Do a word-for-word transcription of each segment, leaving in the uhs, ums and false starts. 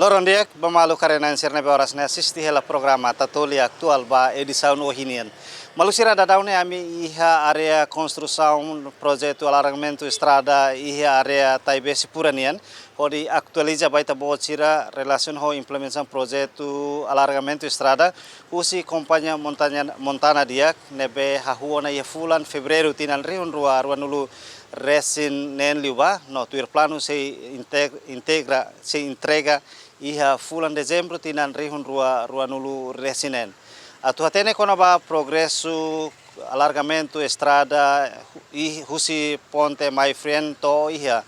Loron di'ak ba maluk karena sira ne'ebé oras ne'e asiste hela programa Tatoli Atuál ba edisaun ohin nian. Maluk sira, daudaun ne'e ami iha área konstrusaun projetu alargamentu estrada iha área Taibesi Pura nian, hodi atualiza ba ita-boot sira relasiona ho implementasaun projetu alargamentu estrada husi kompañia Montana, Montana Diak ne'ebé hahú ona iha fulan Fevereiru tinan rihun rua ruanulu resin neen liubá, no tuir planu sei integ-, integra, sei entrega iha fulan Dezembru tinan rihun rua ruanulu resin neen. Atu hatene kona-ba progresu alargamentu estrada hu-, i husi ponte My Friend to'o iha,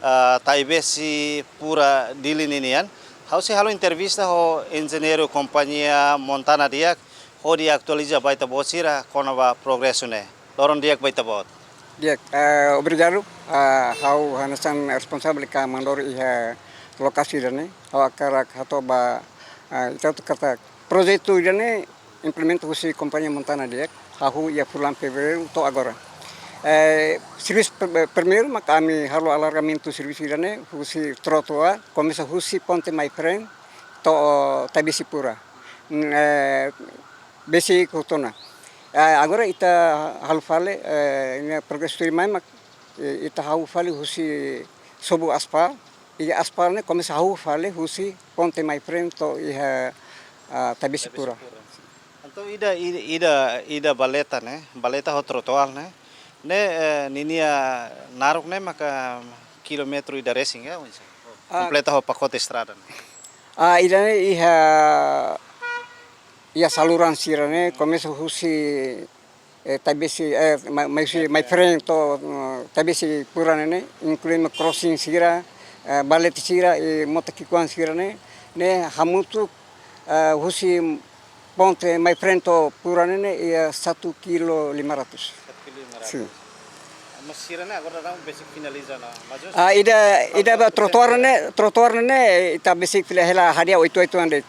ah, Taibesi Pura Dili ninian, ha'u sei halo entrevista ho enjeñeiru kompañia Montana Diak, hodi atualiza ba ita-boot sira kona-ba progresu ne'e. Loron di'ak ba ita-boot. Di'ak, eh, obrigadu. Ah, ha'u hanesan responsavel ka mandor iha lokasi ida-ne'e. Ha'u hakarak hato'o ba, ah, ita hotu katak projetu ida-ne'e implementa husi kompañia Montana Diak, hahú iha fulan Fevereiru to'o agora. Eh, servisu pr-, primeiru maka ami halo alargamentu servisu ida-ne'e husi trotoar, komesa husi ponte My Friend to'o Taibesi Pura. N-, eh, besik hotu ona. Eh, agora ita halo fali, eh, ne'e progresu tuirmai mak, eh, ita hahú fali husi sobu aspal, i aspal ne'e komesa hahú fali husi ponte My Friend to'o iha, ah, Taibesi Pura. Entaun ida, ida, ida, ida valeta ne'e, valeta ho trotoar ne'e, ne'e, eh, ninia naruk ne'e maka kilómetru ida resin ka, oinsá? Ah. Kompleta ho pakote estrada ne'e. Ah, ida-ne'e iha, iha saluran sira-ne'e, komesa husi, eh, Taibesi, eh, ma-, ma-, husi My Friend to'o, eh, Taibesi Pura ne'e, ne'e, inklui mai crossing sira, eh, valeta sira, i mota ki'ikoan sira-ne'e, ne'e hamutuk, eh, husi ponte My Friend to'o Pura ne'e, ne'e, iha satu kilo lima ratus. Satu kilo lima ratus. Sin. Mas sira-ne'e agora daudaun besik finaliza ona. Mas Ah, ida, ida ba trotoar ne'e, trotoar ne'e, ita besik fila hela hadi'a oituan-oituan de'it.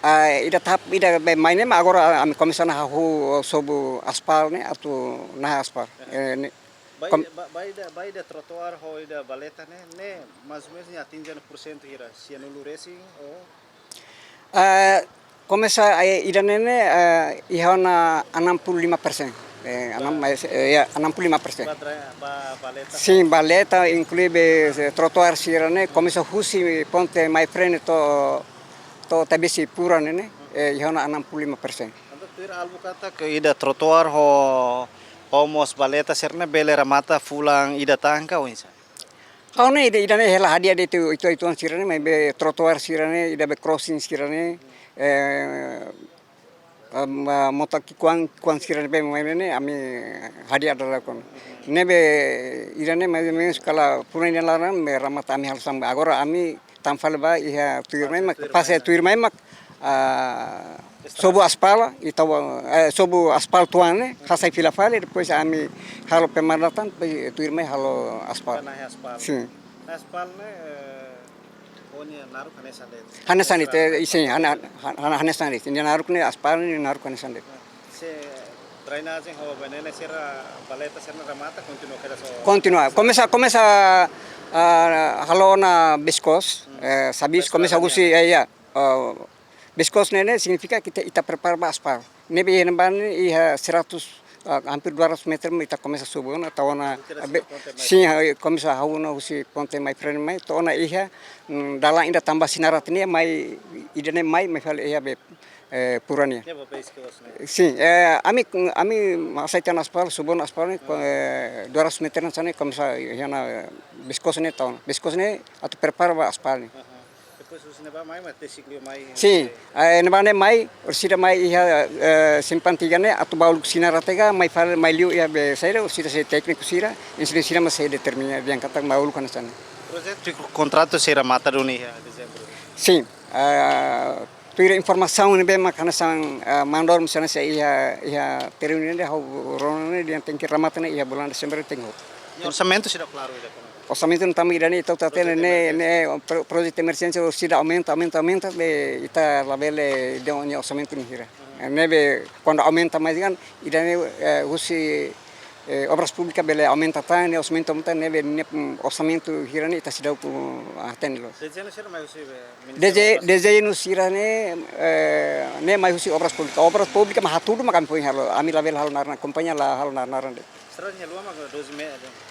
Ah, ida tahap ida be mai ne'e mak agora ami komesa ona hahú sobu aspal ne'e, atu naha aspal. Eh, ne'e, Ba kom- ida, ba, ba ida, ba ida trotoar ho ida valeta ne'e, ne'e mais ou menos ne'e atinje ona porsentu hira, sianulu resin ou? Eh, komesa, eh, ida-ne'e ne'e, eh, iha ona enam puluh lima persen. Eh, enam, eh, ya, enam puluh lima persen. Ba dra-, ba valeta? Sin, valeta, inklui be, eh, trotoar sira-ne'e, komesa husi ponte My Friend to'o, to'o Taibesi Pura ne'e, ne'e, eh, iha ona enam puluh lima persen. Entaun tuir alvu katak ida trotoar ho, ho mós valeta sira-ne'e bele remata fulan ida tan ka oinsá? Ha'u ne'e ida, ida-ne'e hela hadi'a de'it oituan-oituan sira-ne'e, maibé trotoar sira-ne'e, ida be crossing sira-ne'e, eh, em, ah, mota ki'ikoan, ki'ikoan sira-ne'e be mai ne'e, ami hadi'a dala kon. Ne'ebé ida-ne'e mais ou menos kala fulan ida laran, ne'e remata ami halo samba. Agora ami tama fali ba iha tuirmai mak, fase tuirmai mak, ah, sobu aspal, ita, eh, sobu aspal tuan ne'e, hasai fila fali, depois ami halo pemandatan, depois tuirmai halo aspal. Ba naha aspal. Sin. Naha aspal ne'e, eh, ó-nia naruk hanesan de'it? Hanesan de'it, eh, sin, hane-, hane-, hanesan de'it. Nia naruk ne'e aspal, nia naruk hanesan de'it. Se drenajen ho venene sira valeta sira-ne'e remata, kontinua kedas ho? Kontinua. Komesa, komesa, ah, halo ona beskos, hmm, eh, sabis, beskos komesa ne'e husi, eh, ya, ah, beskos ne'e, ne'e signifika katak ita prepara ba aspal. Ne'ebé iha ne'ebá ne'e iha seratus, ah, hampir dua ratus meter mak ita komesa sobu ona, to'o ona, ita be-, signifika ponte mai. Sin, ah, komesa hahú ona husi ponte My Friend mai, to'o ona iha, mm, dalan ida tanba Sinarate ne'e mai, ida-ne'e mai, mai fali iha be, eh, Pura nian. Ne'ebé beskos ne'e? Sin, eh, ami, ami hasai tiha ona aspal, sobu ona aspal ne'e, ko-, eh, dua ratus meter hanesan ne'e, komesa iha ona, eh, beskos ne'e to'o ona. Beskos ne'e atu prepara ba aspal ne'e. Aha. Depois husi ne'ebá mai, mai tesik liu mai. Sin, eh, ne'ebá ne'e mai, orsida mai iha, eh, simpang tiga ne'e, atu ba uluk Sinarate ka, mai fali, mai liu iha be saida, orsida sei tékniku sira, enjeñeiru sira mak sei determina, dehan katak ba uluk hanesan ne'e. Projetu kontratu sei remata duni iha Dezembru? Sin, ah, tuir informasaun ne'ebé mak hanesan, ah, mandor misalnya sei iha, iha terrenu ne'e ha'u rona ne'e dehan tenke remata ne'e iha bulan Dezembru tenke hotu. Nia orsamentu seidauk klaru ida kona-ba? Orsamentu ne'e tanba ida-ne'e ita hotu hatene ne'e, ne'e pro-, projetu emerjénsia orsida aumenta, aumenta, aumenta, be ita labele dehan nia orsamentu ne'e hira. Hmm. Ne'ebé kuandu aumenta mais kan, ida-ne'e, eh, husi eh, Obras Públikas bele aumenta tan, ne'e orsamentu aumenta, ne'ebé, ne'e, mm, orsamentu hira ne'e ita seidauk hatene loos. Dezeñu sira mai husi, eh, Ministériu Dezeñu, Obras. Dezeñu sira ne'e, eh, ne'e mai husi Obras Públikas. Obras Públikas mak hatudu mak ami foin halo. Ami labele halo naran, kompañia la halo naran de'it. Sira-nia luan mak doze me-,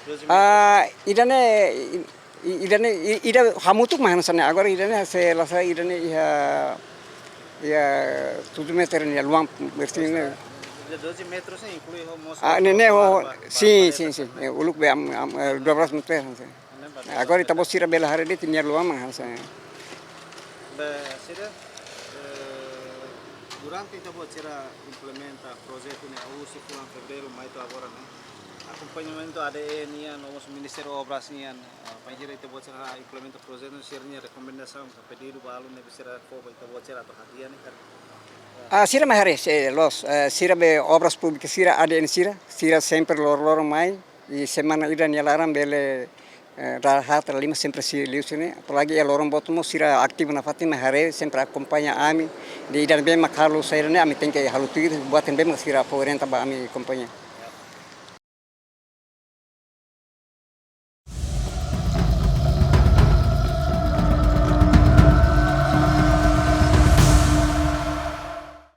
doze metrus. Ah, ida-ne'e, i-, i-, ida-ne'e, i-, ida hamutuk mak hanesan ne'e. Agora ida-ne'e sei la sai ida-ne'e iha, iha tujuh meter nia luan berarti ne'e. Ida doze metrus ne'e inklui ho mós. Ah, ne'e, ne'e ho, bar-, bar-, sim, bar-, sim, bar-, sim. Ne'e uluk be am, am, eh, dua belas meter hanesan ne'e. Agora ita-boot sira bele haree de'it nia luan mak hanesan ne'e. Be sira, eh, durante ita-boot sira implementa projetu ne'e husi fulan Fevereiru mai to'o agora ne'e, akompañamentu A D E nian, no mós Ministériu Obras nian, eh, bainhira ita-boot sira implementa projetu, sira-nia rekomendasaun ka pedidu balu ne'ebé sira fó ba ita-boot sira atu hadi'a ne'e karik? Ah, sira mai haree, se loos, eh, sira be Obras Públikas sira, A D N sira, sira sempre lor-, loron mai, i semana ida nia laran bele, eh, haat, lima sempre sira liu sira-ne'e, apalagi iha loron boot mós sira ativu nafatin mai haree, sempre akompaña ami, dehan ida-ne'ebé mak halo saida ne'e, ami tenke halo tuir, buat ne'ebé mak sira fó orienta ba ami kompañia.